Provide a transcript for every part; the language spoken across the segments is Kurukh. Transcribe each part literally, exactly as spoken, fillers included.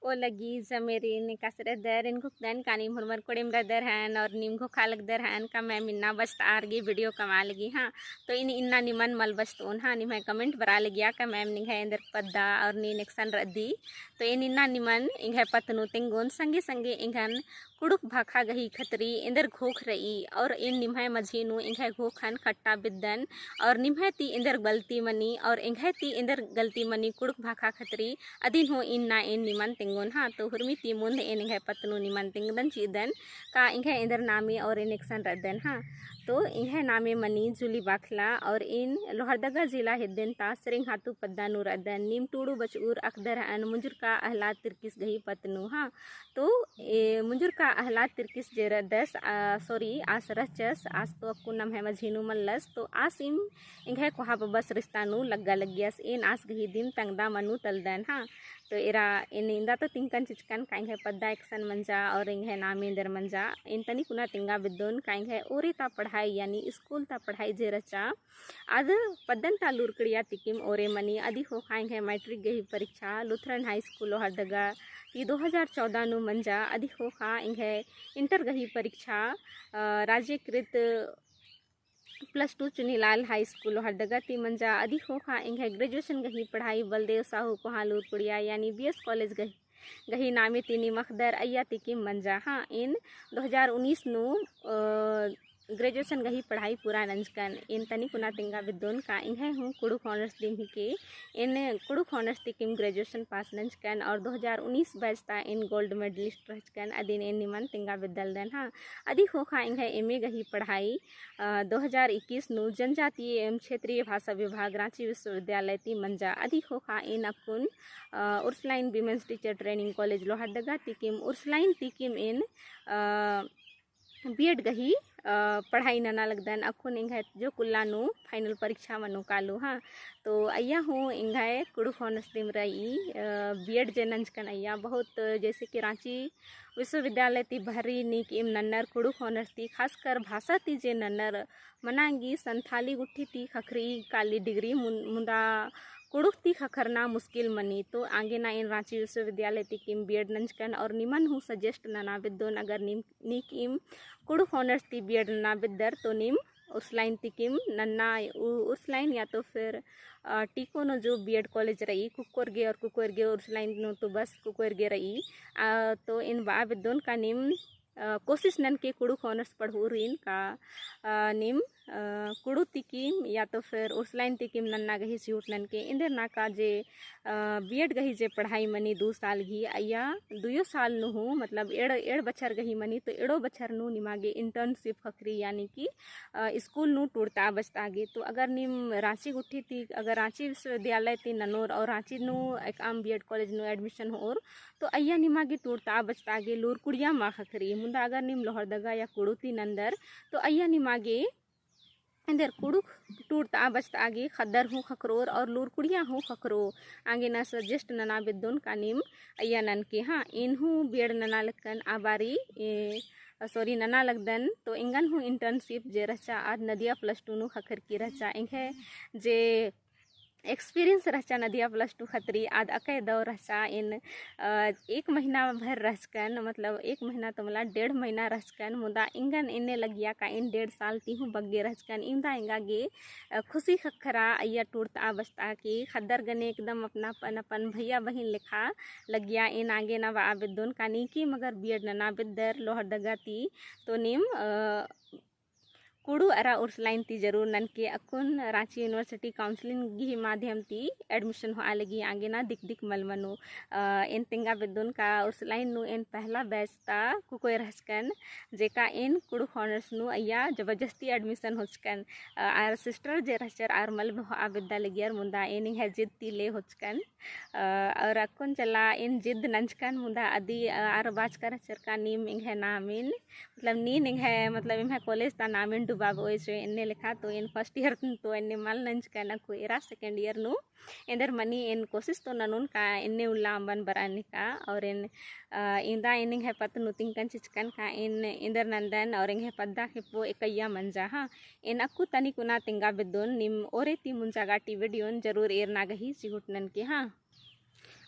ओ लगी जमेरिन एकासे रअदर, एन घोखदन का नीम होरमर कोड़ेम रअदर हन और नीम घोखा लगदर हन का मैम इन्ना बचतआर गे video कमआ लगी, हाँ। तो इन इन्ना निमन मल बचतओन, हाँ, निम्है comment बरआ लगिया का मैम निंग्है एन्देर पद्दा और नीन एकसन रअदी। तो एन इन्ना निमन एंग्है पत्त नू तेंगोन संगे संगे एंगन कुँड़ुख़ भाखा गही खतरी एन्देर घोख रई और एन निम्है मझी नू एंग्है घोखन खट्टा बेद्दन और निम्है ती एन्देर गलती मनी और एंग्है ती एन्देर गलती मनी कुँड़ुख़ भाखा खतरी अदिन हूँ इन्ना एन निमन तेंगोन, हाँ। तो हुरमी ती मुन्द एन एंग्है पत्त नू निमन तेंगदन चिअदन का एंग्है एन्देर नामे और एन एकसन रअदन, हाँ। तो एंग्है नामे मनी जूली बाखला और एन लोहरदगा जिला हेद्देन ता सेरेंग हातू पद्दा नू रअदन। नीम टूड़ू बचउर अख़दर हअन मुंजुरका अहलाद तिर्किस गही पत्त नू, हाँ। तो ए मुंजुरका अहलाद तिर्किस जे रअदस, आ, sorry, आस रहचस, आस तो अक्कुन नम्है मझी नू मल्लस, तो आसिम एंग्है कोहा बबस रिस्ता नू लग्गा लग्गियस, एन आस गही दिम तंगदा मनु तलदन, हाँ। तो एरा एन इन्दा तो तिंकन चिचकन का एंग्है पद्दा एकसन मंजा और एंग्है नामे एन्देर मंजा। एन तनी कुना तेंगा बेद्दोन का एंग्है ओरे ता पढ़ाई यानी स्कूल ता पढ़ाई जे रहचा, आद पद्दन ता लूरकुड़िया तिकिम ओरे मनी। अदी ख़ोख़ा एंग्है मैट्रिक गही परीक्षा लुथरन हाई स्कूल लोहरदगा ती दो हज़ार चौदह नू मंजा। अदी ख़ोख़ा एंग्है इंटर गही परीक्षा, अ, राज्यकृत plus two Chunilal high school Lohardaga ती मंजा। अदी ख़ोख़ा एंग्है ग्रेजुएशन गही पढ़ाई बलदेव साहू कोहा लूरकुड़िया यानी बीएस कॉलेज गही गही नामे ती नीम अख़दर अइय्या तिकिम मंजा। हाँ, एन दो हज़ार उन्नीस नू, अ, ग्रेजुएशन गही पढ़ाई पूरा नंजकन। एन तनी कुना तेंगा बेद्दोन का एंग्है हूँ कुँड़ुख़ ऑनर्स दिम हिके। एन कुँड़ुख़ ऑनर्स तिकिम ग्रेजुएशन पास नंजकन और दो हज़ार उन्नीस बैच ता एन गोल्ड मेडलिस्ट रहचकन। अदिन एन निमन तेंगा बेद्दलदन, हाँ। अदी ख़ोख़ा एंग्है एमए गही पढ़ाई, अ, दो हज़ार इक्कीस नू जनजातीय एवं क्षेत्रीय भाषा विभाग राँची विश्वविद्यालय ती मंजा। अदी ख़ोख़ा एन अक्कुन, अ, Ursuline women's teacher training college Lohardaga तिकिम, उर्सुलाइन तिकिम एन, अ, बीएड गही, अ, पढ़ाई नना लगदन। अक्कुन एंग्है जो कुल्ला नू फाइनल परीक्षा मनो कालो, हाँ। तो अइय्या हूँ एंग्है कुँड़ुख़ ऑनर्स दिम रई, अ, बीएड जे नंजकन अइय्या बहुत, जैसे कि राँची विश्वविद्यालय ती भर्री नीकिम नन्नर कुँड़ुख़ ऑनर्स ती, खासकर भाषा ती जे नन्नर मना गे संथाली गुट्ठी ती ख़क्खरई काली डिग्री मुन-, मुदा कुँड़ुख़ ती ख़क्खरना मुश्किल मनी। तो आगे ना एन राँची विश्वविद्यालय तिकिम बीएड नंजकन और निमन हूँ suggest नना बेद्दोन अगर नीम, नीकिम कुँड़ुख़ ऑनर्स ती बीएड नना बेद्दर तो नीम उर्सुलाइन तिकिम नन्ना, उ-, उर्सुलाइन या तो फिर, अ, टीको नू जो बीएड कॉलेज रई कुकोर गे और कुकोर गे उर्सुलाइन नू तो बस कुकोर गे रई। अ, तो एन बआ बेद्दोन का नीम, अ, कोशिश ननके कुँड़ुख़ ऑनर्स पढ़उरिन का, अ, नीम, अ, कुँड़ुख़ तिकिम या तो फिर उर्सुलाइन तिकिम नन्ना गही चिहुट ननके। एन्देर ना का जे, अ, बीएड गही जे पढ़ाई मनी दू साल गही अइय्या दुयो साल नू हूँ मतलब एड़, एड़ बछर गही मनी तो एड़ो बछर नू निमा गे internship ख़क्खरई यानी कि, अ, स्कूल नू टूड़ता बचता गे। तो अगर नीम राँची गुट्ठी ती, अगर राँची विश्वविद्यालय ती ननोर और राँची नू एकअम बीएड कॉलेज नू admission होओर तो अइय्या निमा गे टूड़ता बचता गे लूरकुड़िया मा ख़क्खरई। मुदा अगर नीम लोहरदगा या कुँड़ुख़ ती नन्दर तो अइय्या निमा गे एन्देर कुँड़ुख़ टूड़ता बचता गे ख़द्दर हूँ ख़क्खरोर और लूरकुड़िया हूँ ख़क्खरो। आगे ना suggest नना बेद्दोन का नीम अइय्या ननके, हाँ। एन हूँ बीएड नना लक्कन आ बारी, ए, sorry, नना लगदन। तो एंगन हूँ internship जे रहचा आद नदिया प्लस टू नू ख़क्खरकी रहचा। एंग्है जे experience रहचा नदिया प्लस टू ख़क्खरई आद अकय दव रहचा। एन, अ, एक महीना भर रहचकन, मतलब एक महीना तो मला डेढ़ महीना रहचकन, मुदा एंगन एन्ने लगिया का एन डेढ़ साल ती हूँ बग्गे रहचकन। इवंदा एंगा गे, अ, खुशी ख़क्खरा अइय्या टूड़ता बचता की ख़द्दर गने एकदम अपनापन अपन भैया बहिन लेखा लगिया। एन आगे ना बआ बेद्दोन का नीकिम अगर बीएड नना बेद्दर लोहरदगा ती तो नीम, अ, कुँड़ुख़ अरा उर्सुलाइन ती जरूर ननके। अक्कुन राँची university counselling गही माध्यम ती admission होआ लगी आगे ना दिक दिक मल मनो। अ, एन तेंगा बेद्दोन का उर्सुलाइन नू एन पहला batch ता कुकोय रहचकन, जेका एन कुँड़ुख़ ऑनर्स नू अइय्या जबरदस्ती admission होचकन। अ, आर sister जे रहचर आर मल होआ बेद्दा लगियर मुदा एन एंग्है जिद ती ले होचकन। अ, और अक्कुन चला एन जिद नंजकन मुदा अदी, अ, आर बाचका रहचर का नीम एंग्है नामेन, मतलब नीन एंग्है, मतलब एम्है कॉलेज ता नामेन डुबाबओय चो एन्ने लेखा। तो एन first year तो एन्ने मल नंजकन, अक्कु एरा second year नू एन्देर मनी। एन कोशिश तो ननोन का एन्ने उल्ला अम्बन बरअन का। और एन, अ, इवंदा एन एंग्है पत्त नू तिंकन चिचकन का एन एन्देर नन्दन और एंग्है पद्दा खेप्पो एकइय्या मंजा, हाँ। एन अक्कु तनी कुना तेंगा बेद्दोन नीम ओरे ती मुंजा गा टी video न जरूर एरना गही चिहुट ननके, हाँ।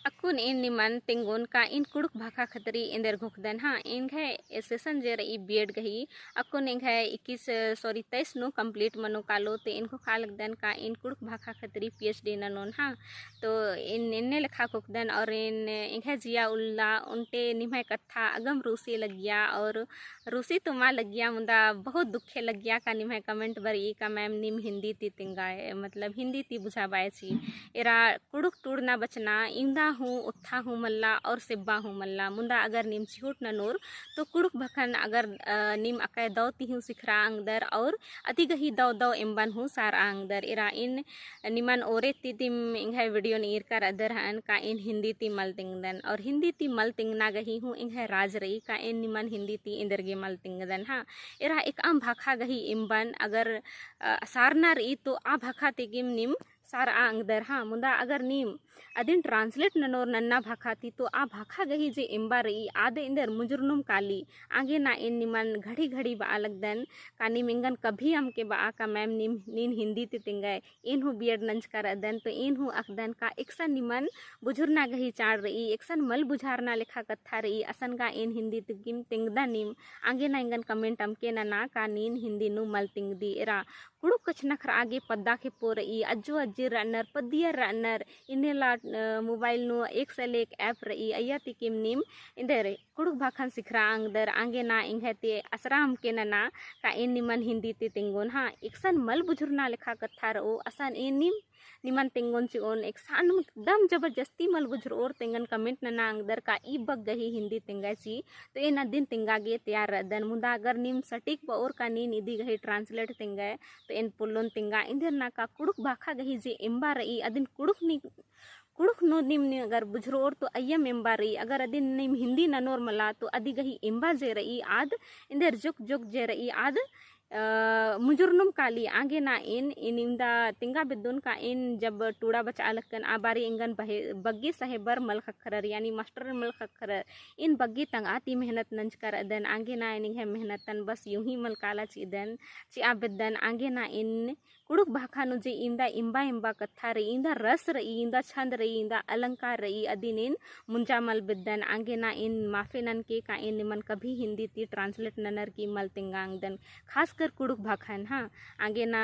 अक्कुन एन निमन तेंगोन का एन कुँड़ुख़ भाखा खतरी एन्देर घोखदन। हाँ, एंग्है session जे रई B.Ed गही, अक्कुन एंग्है इक्कीस, sorry, तेईस नू complete मनो कालो, ते एन घोखा लगदन का एन कुँड़ुख़ भाखा खतरी PhD ननोन। हाँ, तो एन एन्ने लेखा घोखदन और एन एंग्है जिया उल्ला ओन्टे निम्है कत्था अगम रूसी लग्गिया और रूसी तो मा लग्गिया, मुदा बहुत दुखे लग्गिया का निम्है comment बरई का ma'am नीम हिंदी ती तेंगाय, मतलब हिंदी ती बुझाबाय ची। एरा कुँड़ुख़ टूड़ना बचना, इवंदा हूँ, ओत्था हूँ मल्ला और सेब्बा हूँ मल्ला। मुदा अगर नीम चिहुट ननोर, तो कुँड़ुख़ भखन अगर, अ, नीम अकय दव ती हूँ सिखरा अंगदर और अदी गही दव दव एम्बन हूँ सार अंगदर। एरा एन निमन ओरे ती दिम एंग्है video नू ईरका रअदर हन का एन हिंदी ती मल तेंगदन और हिंदी ती मल तेंगना गही हूँ एंग्है राज रई का एन निमन हिंदी ती एन्देर गे मल तेंगदन। हाँ, एरा एकअम भाखा गही एम्बन अगर, अ, सारना रई तो आ भाखा ती किम नीम सार अंगदर। हाँ, मुदा अगर नीम अदिन translate ननोर नन्ना भाखा ती तो आ भाखा गही जे एम्बा रई आद एन्देर मुजुरनुम काली। आगे ना एन निमन घड़ी घड़ी बआ लगदन का नीम एंगन कभी अमके बआ का ma'am नीम, नीन हिंदी ती तेंगय। एन हूँ B.Ed नंजका रअदन, तो एन हूँ अख़दन का एकसन निमन बुझुरना गही चाड़ रई, एकसन मल बुझारना लेखा कत्था रई, असन गा एन हिंदी ती किम तेंगदन नीम। आगे ना एंगन comment अमके नना का नीन हिंदी नू मल तेंगदी। एरा कुँड़ुख़ कछनखरआ गे पद्दा खेप्पो रई, अज्जो अज्जिर रअनर, पद्दियर रअनर, इन्नेला, अ, mobile नू एक से ले एक app रई, अइय्या ती किम नीम एन्देर कुँड़ुख़ भाखन सिखरा अंगदर। आगे ना एंग्है ती असरा अमके नना का एन निमन हिंदी ती तेंगोन। हाँ, एकसन मल बुझुरना लेखा कत्था रओ, असन एन नीम निमन तेंगोन चिओन। एकसन एकदम जबरदस्ती मल बुझुरओर तेंगन comment नना अंगदर का ई बग्गे ही हिंदी तेंगा ची, तो एन अदिन तेंगा गे तैयार रअदन। मुदा अगर नीम सटीक बओर का नीन इदी गही translate तेंगा, तो एन पोल्लोन तेंगा। एन्देर ना का कुँड़ुख़ भाखा गही जे एम्बा रई, अदिन कुँड़ुख़ नी कुँड़ुख़ नू नीम नी अगर बुझुरओर तो अइय्यम एम्बा रई, अगर अदिन नीम हिंदी ननोर मला तो अदी गही एम्बा जे रई आद, एन्देर जोक जोक जे रई आद, अ, मुजुरनुम काली। आगे ना एन, एन इवंदा तेंगा बेद्दोन का एन जब टूड़ा बचआ लक्कन आ बारी एंगन बहे-, बग्गे साहेबर मल ख़क्खरर, यानी मास्टर मल ख़क्खरर, एन बग्गे तंगआ ती मेहनत नंजका रअदन। आगे ना एन एंग्है मेहनतन बस यूँ ही मल काला चिअदन, चिआ बेद्दन। आगे ना एन कुँड़ुख़ भाखा नू जे इवंदा एम्बा एम्बा कत्था रई, इवंदा रस रई, इवंदा छंद रई, इवंदा अलंकार रई, अदिन एन मुंजा मल बेद्दन। आगे ना एन माफे ननके का एन निमन कभी हिंदी ती translate ननर की मल तेंगा अंगदन, खासकर कुँड़ुख़ भाखन। हाँ, आगे ना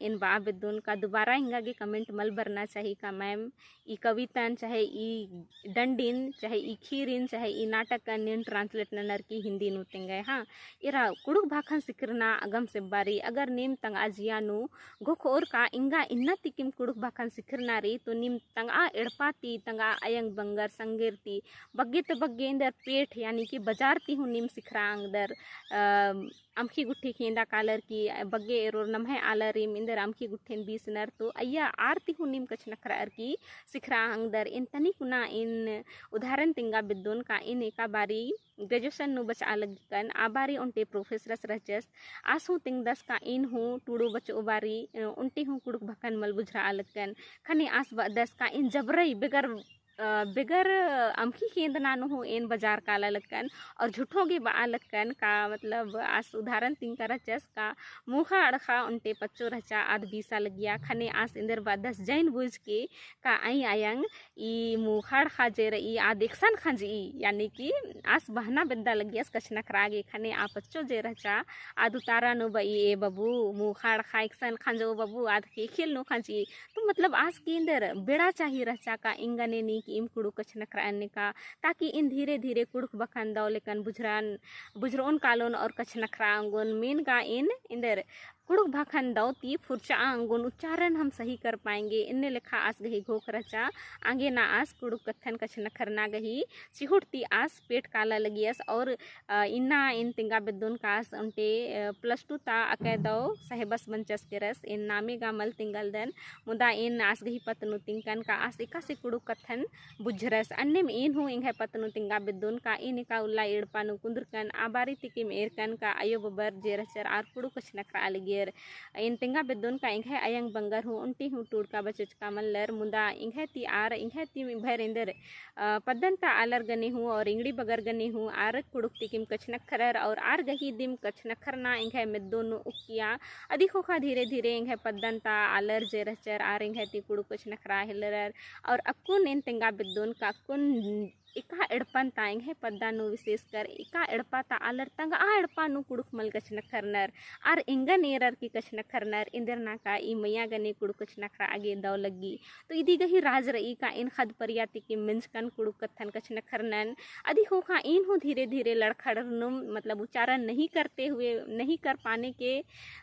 एन बआ बेद्दोन का दुबारा एंगा गे comment मल बरना चाही का ma'am ई कवितन, चाहे ई डंडिन, चाहे ई खीरिन, चाहे ई नाटकन नीन translate ननर की हिंदी नू तेंगय। हाँ, एरा कुँड़ुख़ भाखन सिखरना अगम सेब्बा रई। अगर नीम तंगआ जिया नू घोखओर का एंगा इन्ना ती किम कुँड़ुख़ भाखन सिखरना रई, तो नीम तंगआ एड़पा ती, तंगआ अयंग बंगर संगेर ती, बग्गे ते बग्गे एन्देर पेठ, यानी कि बजार ती हूँ नीम सिखरा अंगदर, अ, अमख़ी गुट्ठी खेंदा कालर की बग्गे एरोर नम्है आलारिम एन्देर अमख़ी गुट्ठिन बीसनर तो अइय्या आर ती हूँ नीम कछनखरअर की सिखरा अंगदर। एन तनी कुना एन उदाहरण तेंगा बेद्दोन का एन एका बारी graduation नू बचआ लग्गिकन, आ बारी ओन्टे professor रहचस, आस हूँ तेंगदस का एन हूँ टूड़ो बचओ बारी, अ, ओन्टे हूँ कुँड़ुख़ भाखन मल बुझरआ लक्कन। ख़ने आस बअदस का एन जबरई बेगर अ, बेगर अमख़ी खेंदना नू हूँ एन बजार काला लक्कन और झूठो गे बआ लक्कन का, मतलब, आस उदाहरण तिंका रहचस का मूख़ा अड़ख़ा ओन्टे पच्चो रहचा आद बीसा लगिया। ख़ने आस एन्देर बअदस जैन बुझ के का अई अयंग ई मूख़ा अड़ख़ा जे रई आद एकसन ख़ंजई, यानी कि आस बहना बेद्दा लगियस कछनखरआ गे। ख़ने आ पच्चो जे रहचा आद उतारा नू बई ए बबू मूख़ा अड़ख़ा एकसन ख़ंजो बबू आद ख़ेख़ेल नू ख़ंजई। तो मतलब आस गे एन्देर बेड़ा चाही रहचा का एंगने नीक इम कुँड़ुख़ कछनखरआ एन्ने का, ताकि एन धीरे धीरे कुँड़ुख़ भाखन दव लेकन बुझरन, बुझरओन कालोन और कछनखरआ ओंगोन। मेन गा एन एन्देर कुँड़ुख़ भाखन दव ती फुरचआ ओंगोन, उच्चारण हम सही कर पाएंगे। एन्ने लेखा आस गही घोख रहचा, आगे ना आस कुँड़ुख़ कत्थन कछनखरना गही चिहुट ती आस पेट काला लगियस और अ, इन्ना एन तिंगा बेद्दोन का आस ओन्टे, अ, plus two ता अकय दव साहेबस मंचस केरस, एन नामे गा मल तिंगलदन, मुदा एन आस गही पत्त नू तिंकन का आस एकासे कुँड़ुख़ कत्थन बुझरस। अन्नेम एन हूँ एंग्है पत्त नू तिंगा बेद्दोन का एन एका उल्ला एड़पा नू कुन्दुरकन, आ बारी तिकिम एरकन का अयो बबर जे रहचर आर कुँड़ुख़ कछनखरआ लगी एन तेंगा बेद्दोन का एंग्है अयंग बंगर हूँ, ओन्टी हूँ टूड़का बचचका मल्लर, मुदा एंग्है ती आर, एंग्है ती भर एन्देर, अ, पद्दन ता आलर गने हूँ और इंगड़ी बगर गने हूँ, आर कुँड़ुख़ तिकिम कछनखरर और आर गही दिम कछनखरना एंग्है मेद्दो नू उक्किया। अदी ख़ोख़ा धीरे धीरे एंग्है पद्दन ता आलर जे रहचर, आर एंग्है ती कुँड़ुख़ कछनखरा हेलरर और अक्कुन एन तेंगा बेद्दोन का अक्कुन एका एड़पन ता एंग्है पद्दा नू विशेषकर एका एड़पा ता आलर तंगआ एड़पा नू कुँड़ुख़ मल कछनखरनर। आर एंगन एरर की कछनखरनर, एन्देर नाका ई मइय्याँ गने कुँड़ुख़ कछनखरआ गे दव लग्गी। तो इदी गही राज रई का एन ख़द्द परिया तिकिम मेंजकन कुँड़ुख़ कत्थन कछनखरनन। अदी ख़ोख़ा एन हूँ धीरे धीरे लड़खड़नुम, मतलब उच्चारण नहीं करते हुए, नहीं कर पाने के,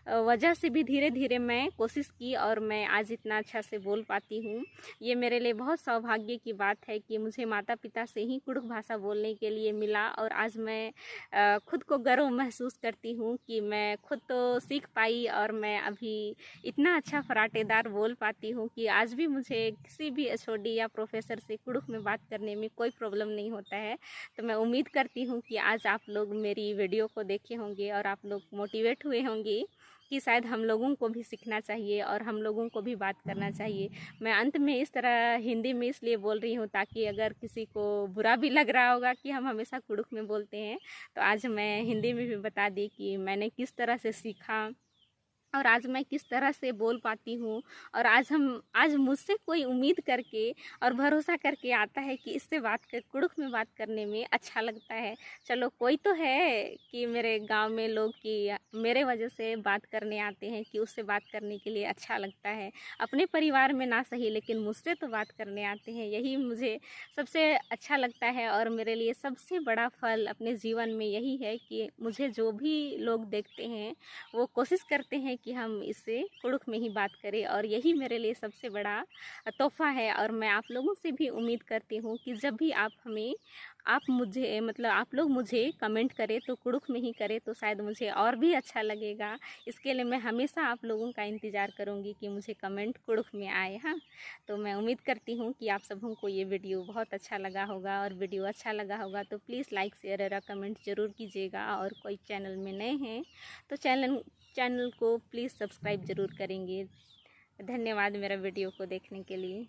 अ, वजह से भी धीरे धीरे मैं कोशिश की और मैं आज इतना अच्छा से बोल पाती हूँ। ये मेरे लिए बहुत सौभाग्य की बात है कि मुझे माता पिता से ही कुँड़ुख़ भाषा बोलने के लिए मिला और आज मैं, अ, खुद को गर्व महसूस करती हूँ कि मैं खुद तो सीख पाई और मैं अभी इतना अच्छा फराटेदार बोल पाती हूँ कि आज भी मुझे किसी भी एचओडी या प्रोफेसर से कुँड़ुख़ में बात करने में कोई प्रॉब्लम नहीं होता है। तो मैं उम्मीद करती हूँ कि आज आप लोग मेरी वीडियो को देखे होंगे और आप लोग मोटिवेट हुए होंगे कि शायद हम लोगों को भी सीखना चाहिए और हम लोगों को भी बात करना चाहिए। मैं अंत में इस तरह हिंदी में इसलिए बोल रही हूँ ताकि अगर किसी को बुरा भी लग रहा होगा कि हम हमेशा कुँड़ुख़ में बोलते हैं, तो आज मैं हिंदी में भी बता दी कि मैंने किस तरह से सीखा और आज मैं किस तरह से बोल पाती हूँ। और आज हम, आज मुझसे कोई उम्मीद करके और भरोसा करके आता है कि इससे बात कर, कुँड़ुख़ में बात करने में अच्छा लगता है। चलो, कोई तो है कि मेरे गांव में लोग कि मेरे वजह से बात करने आते हैं, कि उससे बात करने के लिए अच्छा लगता है। अपने परिवार में ना सही, लेकिन मुझसे तो बात करने आते हैं, यही मुझे सबसे अच्छा लगता है। और मेरे लिए सबसे बड़ा फल अपने जीवन में यही है कि मुझे जो भी लोग देखते हैं, वो कोशिश करते हैं कि हम इससे कुँड़ुख़ में ही बात करें, और यही मेरे लिए सबसे बड़ा तोहफा है। और मैं आप लोगों से भी उम्मीद करती हूँ कि जब भी आप हमें, आप मुझे, मतलब, आप लोग मुझे कमेंट करें तो कुँड़ुख़ में ही करें, तो शायद मुझे और भी अच्छा लगेगा। इसके लिए मैं हमेशा आप लोगों का इंतज़ार करूँगी कि मुझे कमेंट कुँड़ुख़ में आए। हाँ, तो मैं उम्मीद करती हूँ कि आप सबों को ये वीडियो बहुत अच्छा लगा होगा, और वीडियो अच्छा लगा होगा तो प्लीज़ लाइक, शेयर और कमेंट ज़रूर कीजिएगा। और कोई चैनल में नए हैं तो चैनल, चैनल को प्लीज़ सब्सक्राइब ज़रूर करेंगे। धन्यवाद मेरा वीडियो को देखने के लिए।